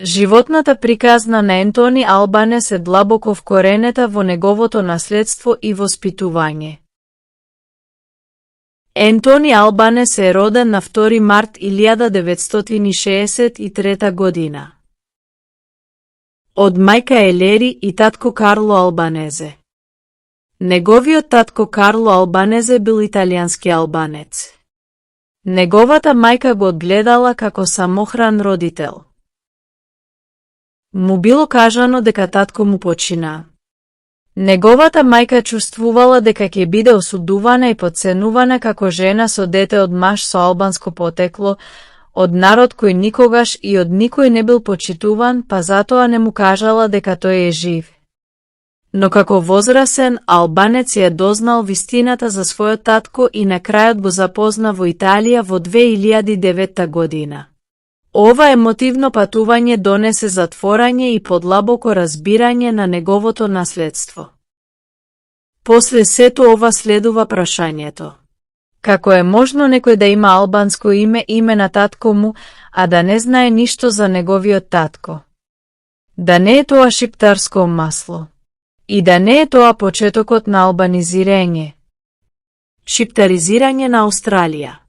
Животната приказна на Ентони Албанез е длабоко вкоренета во неговото наследство и воспитување. Ентони Албанез е роден на 2 март 1963 година. Од мајка Елери и татко Карло Албанезе. Неговиот татко Карло Албанезе бил италијански албанец. Неговата мајка го одгледала како самохран родител. Му било кажано дека татко му почина. Неговата мајка чувствувала дека ќе биде осудувана и потценувана како жена со дете од маж со албанско потекло, од народ кој никогаш и од никој не бил почитуван, па затоа не му кажала дека тој е жив. Но како возрасен, албанец ја дознал вистината за својот татко и на крајот го запозна во Италија во 2009 година. Ова емотивно патување донесе затворање и подлабоко разбирање на неговото наследство. После сето ова следува прашањето. Како е можно некој да има албанско име на татко му, а да не знае ништо за неговиот татко? Да не е тоа шиптарско масло? И да не е тоа почетокот на албанизирање? Шиптаризирање на Австралија.